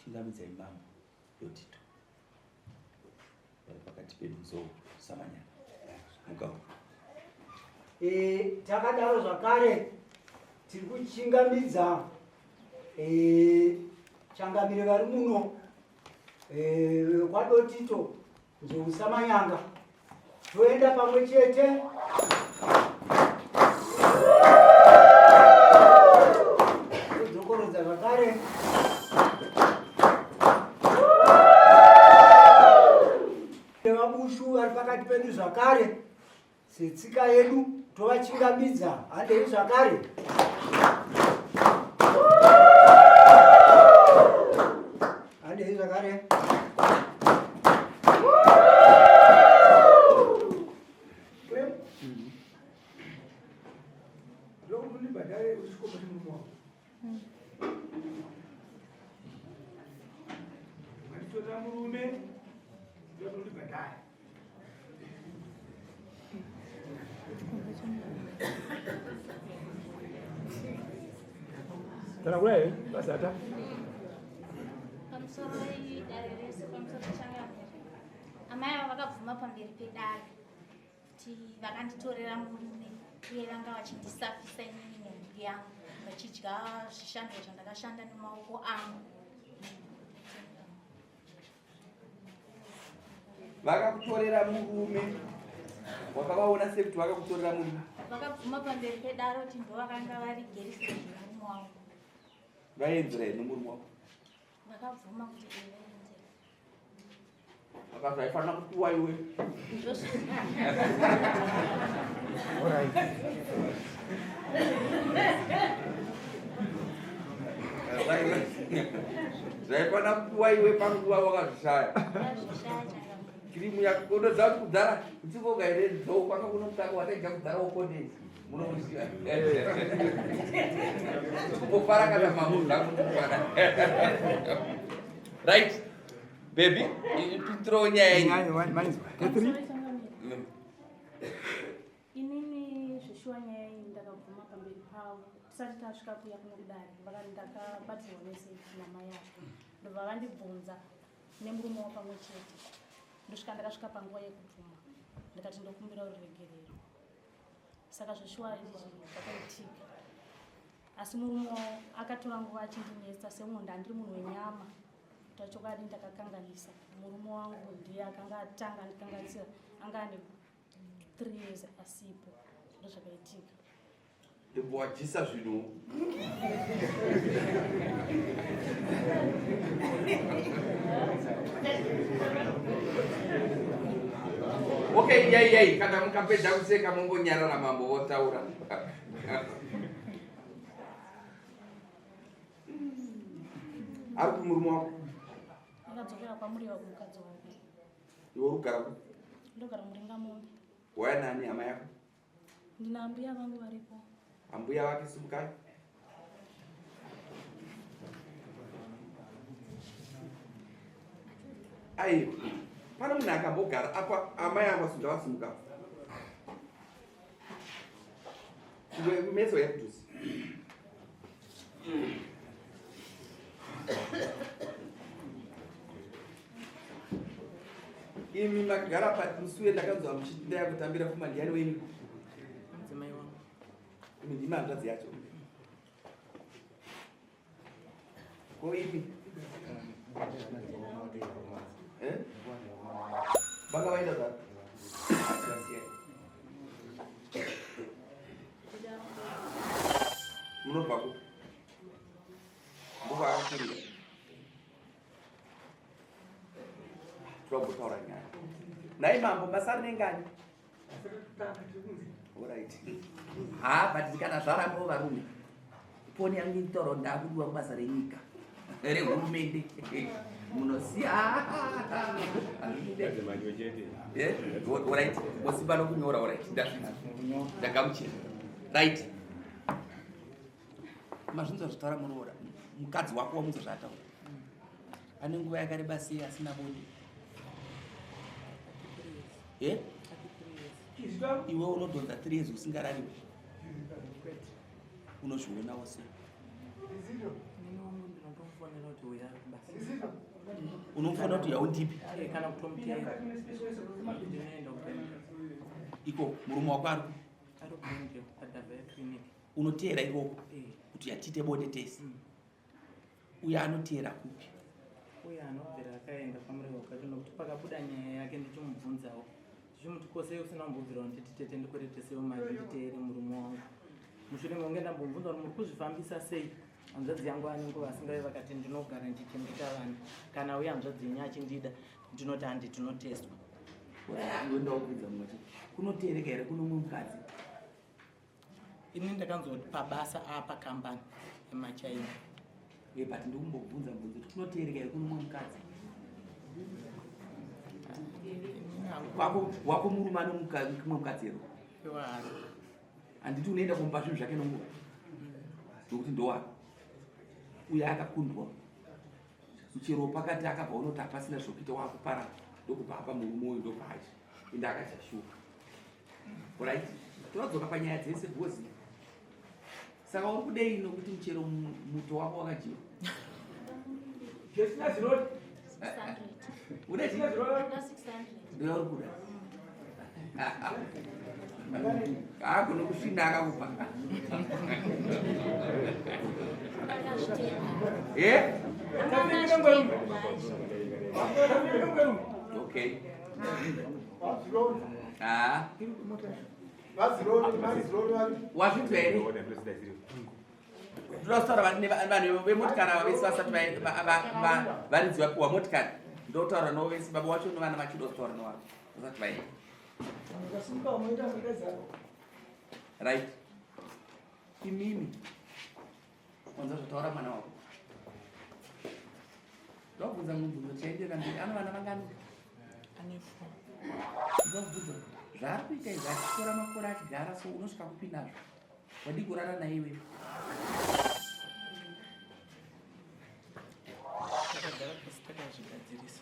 Chingamidzai mambo Dotito vari pakati pedu Nzou Samanyanga Mugawo. E, takadaro zvakare tiri kuchingamidza e, changamire vari muno e, kwaDotito Nzou Samanyanga toenda pamwe chete todzokorodza zvakare vabushu vari pakati pedu zvakare Setsika yedu tovachingamidza handei zvakare. Handei zvakare. Murume ndokundibhadhara. Tana kudai basata. Pamusoro dare rese pamusoro changamire. Amai ava vakabvuma pamberi pedare kuti vakanditorera murume uye vanga vachindisafisa inini nemhuri yangu vachidya zvishandwa zvandakashanda nemaoko angu. Vakakutorera murume, wakavaona sei kuti vakakutorera murume? Vakabvuma pamberi pedaro kuti ndovakanga vari girlfriend yemurume wangu. Vaienzera here nomurume wako? Vakabvuma kuti vaienzera. Vakati vaifanira kupiwa iwe. Zvaifanira kupiwa iwe panguva wakazvishaya. Kirimu yako unoziva kuti kudhara uchingoga here nzou kwanga kuno mutaka wataidya kudhara wokondei munomuziva kumbofara kana mambo zvangu ndikufara right baby pindurawo nyaya iyi Inini zveshuwa nyaya iyi ndakabvuma pamberi pavo tisati tasvika kuya kuno kudare vakati ndakabatirwa meseji namai avo ndobva vandibvunza nemurume wavo pamwe chete ndosvika ndakasvika panguva yekubvuma ndikati ndokumbira ruregerero saka zveshuwa izvi zvakaitika asi murume wavo akatora nguva achindinetsa semunhu ndandiri munhu wenyama kutaura chokwadi ndakakanganisa murume wangu ndiye akanga atanga andikanganisira anga ane 3 years asipo ndozvakaitika ndimbowadyisa zvinhu okay yai yai kana mukapedza kuseka mongonyarara mambo votaura ari kumurume wako akadzokera kwamuriwa kumukadzi wake Iwe urikugara ku? Ndogara muringamombe. Waya nani hama yako? Ndina ambuya vangu varipo. Ambuya vake simukai. Aiwa. Pane munhu akambogara apa amai ava sunda vasimuka. Iwe meso yakudhuze. Imi makagara pa musuwe ndakanzwa muchiti ndaya kutambira fuma ndiani wenyu? Mudzimai wangu. Imi ndimi hanzvadzi yacho. Ko imi? Eh? Vanga vaenda zvapi? Munobva kupi? Ndokwaakakurira. Toda nyaya. Nhai mambo masari nengani? Alright. Ha, but kana zvarambo varume. Foni yangu itaura ndakudiwa kubasa renyika. Rehurumende. Munosiya. Eh? Alright. Mosimba nokunyora alright. Ndazvinzwa. Ndagamuchira. Right. Mazvinzwa zvitaura muroora. Mukadzi wako wamunzwa zvaataura. Ane nguva yakareba sei asina bonde? Eh? Iwe unodhonza 3 years usingarariwe. Unozvionawo sei? Ndinomufonera kuti uya kubasa. Unomufonera kuti uya undipi? Eh, kana kutomuteera. Ndinoenda kubank. Iko murume wako ari Ari kubank paDavaya clinic. Unoteera ikoko Eh. kuti yatiite bonde tese. Uye anoteera kupi? Uye anobvira akaenda kwaMurehwa kwacho nokuti pakabuda nyaya yake ndichimubvunzawo. Ndichimuti ko sei usina kumbobvira wanditi tete ndikweretesewo mari nditeere murume wangu. Mushure mekunge ndambomubvunza kuti muri kuzvifambisa sei hanzvadzi yangu ane nguva asingave vakati ndinogara ndichichengeta vana kana uye hanzvadzi yenyu achindida ndinoti handi tinotestwa. Iwe ndakubvunza mumwe chete. Kunoteereka here kuno mumwe mukadzi? Ini ndakanzwa kuti pabasa apa kambani yemaChina. Eh, but ndikumbobvunza mubvunzo kuti kunoteereka here kuno mumwe mukadzi? Wako wako murume ane mumwe mukadzi here? Iwaro. Handiti unoenda kumupa zvinhu zvake nenguva? Nokuti ndowako. Uye akakundwa. Chero pakati akabva unoti hapasina zvokuita wakupara ndokubva apa murume uyu ndobva achi. Ende akachashuka. Right? Tinodzoka panyaya dzese because saka uri kudei nokuti muchero muto wako wakadyiwa? Jesina ziroti. 600. Uda chii? Ndoda 600. Ndoda uri kuda. Haagone kusvina akakupa. Akazvitenga. Eh? Anga akazvitenga manje. Okay. Ah. Wazvinzwa here? Ndoda kutaura vanhu vemotikari ava vese vasati varidzi vapiwa motikari. Ndotaura navo vese baba wacho nevana vachida kutaura navo vasati vaenda. Right. Imimi. Wanza zvataura mwana wako. Ndobvunza mubvunzo tichaenderera mberi. Ano vana vangani? Ane four. Ndobvunza zvaari kuita izvi achitora makore achigara so unosvika kupi nazvo? Wadii kurara naye iwewe? Takagara pasi takazvigadzirisa.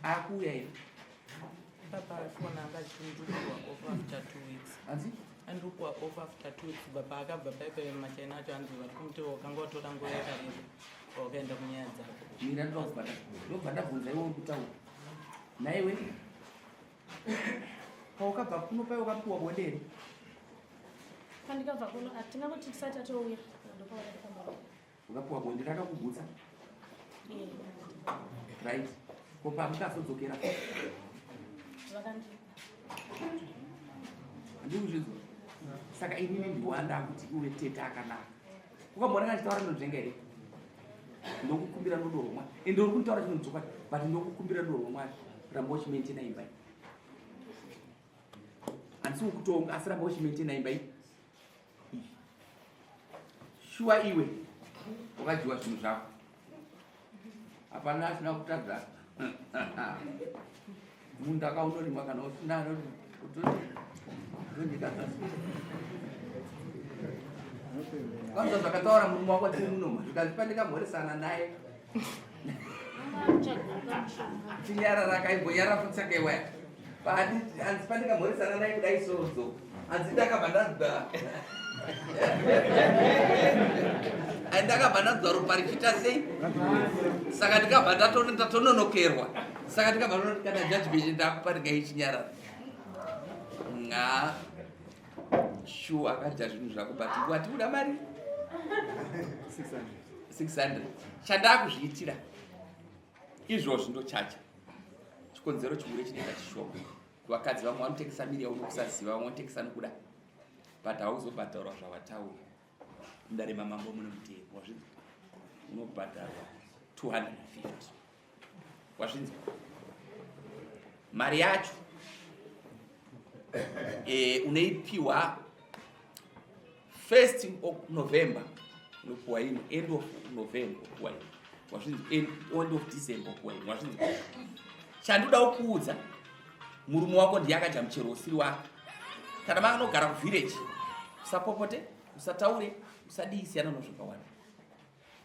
Akuuya here? Papa afona anga achindikupiwa off after 2 weeks. Hanzi? Andikupiwa off after 2 weeks kubva paakabva paipai machina acho hanzi vari kumuti wakanga watora nguva yakareba wakaenda kunyaya dzako. Mira ndobva ndobva ndabvunza iwe uri kutaura. Naiwe paukabva kuno pai wakapiwa bonde here? Pandikabva kuno hatingangoti tisati tatouya ndopavakatofamba. Wakapiwa bonde rakakugutsa? Eh, Right. Ko pamukazodzokera? Vakandipa. Handiri kuzvinzwa. Saka inini ndiwanda kuti uve tete akanaka. Ukamboona kana achitaura ndinonzvenga here? Ndokukumbira rudo rwomwana. Ende uri kunditaura chinhu chokwadi, but ndokukumbira rudo rwomwana. Ramba uchimaintaina imba iyi. Handisi kukutonga asi ramba uchimaintaina imba iyi. Shuwa iwe wakadyiwa zvinhu zvako. Hapana asina kutadza. Munda kaunorimwa kana usina anotonyika. Kwanza zvakataura murume wako tiri munoma zvikanzi pandikamhoresana naye Anga akutsvaga mushonga. chinyarara akaimbonyarara futsaka iwaya hanzi pandikamhoresana naye kudai sozo hanzi ndakabva ndanzwa ndakabva ndanzwa ropa richiita sei saka ndikabva ndatononokerwa saka ndikabva ndoti kana judgment ndakupa ndikaichinyarara nga sure akadya zvinhu zvako but wati kuda mari 600 chandakuzviitira izvozvi ndochacha chikonzero chihure chinoita chishoma kuvakadzi vamwe vanotengesa miri yavo nokusaziva vamwe vanotengesa nokuda but hauzobhadharwa zvawataura mudare mamambo mune mutemo wazvinzwa unobhadharwa 250 wazvinzwa mari yacho unoipiwa 1st of November unopiwa ino end of November unopiwa ino wazvinzwa end of December unopiwa ino wazvinzwa chandoda kukuudza murume wako ndiye akadya muchero usiri wako kana maanogara kuvillage usapopote usataure usadii siyana nozvakawanda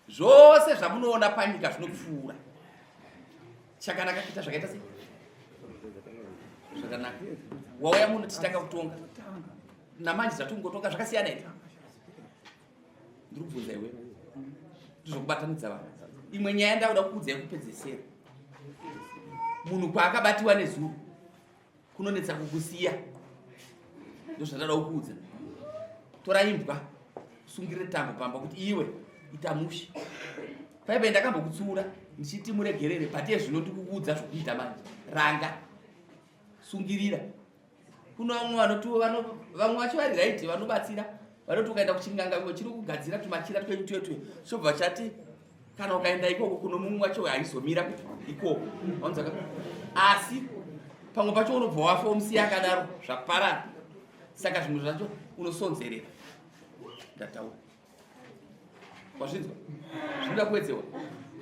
zvose zvamunoona panyika zvinopfuura chakanaka kuita zvakaita sei zvakanaka wauya muno tichitanga kutonga namanje zvatingotonga zvakasiyana here ndiri kubvunza iwe Ndozvokubatanidza vanhu. Imwe nyaya ndakuda kukuudza yekupedzesera. Munhu kwaakabatiwa nezuro kunonetsa kukusiya. Ndozvandada kukuudza. Tora imbwa usungirire tambo pamba kuti iwe ita mushe. Paipai ndakambokutsiura ndichiti muregerere but ezvino ndikukuudza zvokuita manje. Ranga. Sungirira. Kuno vamwe vanoti vamwe vacho vari right vanobatsira vanoti ukaenda kuchinganga chiri kugadzira tumachira twenyu tuye tuye chobva chati kana ukaenda ikoko kuno mumwe wacho haizomira ikoko wanzaka asi pamwe pacho unobva wafa womusiya akadaro zvaparara saka zvimwe zvacho unosonzerera ndataura wazvinzwa zvinoda kuwedzewa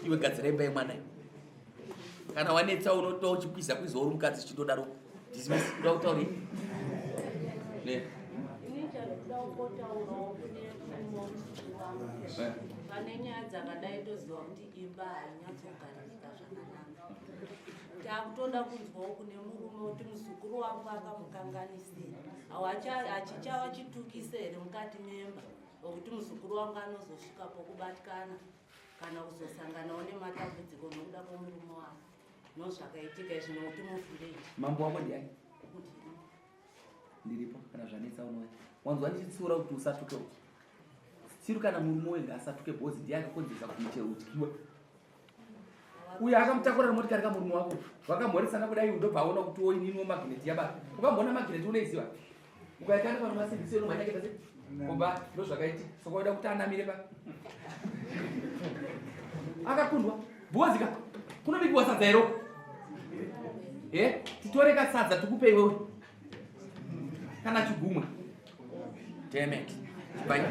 iwe gadzira imba yemwana iwe kana wanetsa unotoda uchikwiza kwiza uri mukadzi chitodaro dismiss uda kutaurei ne pane nyaya dzakadai toziva kuti imba hainyatsogaririka zvakanaka takutoda kunzwawo kune murume kuti muzukuru wangu akamukanganisira achichava chitukise here mukati memba Nokuti muzukuru wangu anozosvika pokubatikana kana kuzosanganawo nematambudziko nokuda kwomurume wake nozvakaitika izvi nokuti muvhileji. Mambo wako ndiani? Ndiripo kana zvanetsa unouya. Wanzwa ndichitsiura kuti usatuke uku. Tsiru kana murume wega asatuke bhozi ndiye akakonzeresa kuti muchero udyiwe. Uyo akamutakura nemotikari kamurume wako. Vakamhoresana kudai ndobva aona kuti wo ininiwo magineti yabata. Ukamboona magineti unoiziva? Ukaikanda pano masimbi seno manyaketa sei? Kuba ndozvakaitika. Saka waida kuti anamire pa. Akakundwa. Bhozi ka. Kunobikiwa sadza iro. Eh, titore kasadza tikupe iwewe. Kana chigumwe. Damn it. Bye.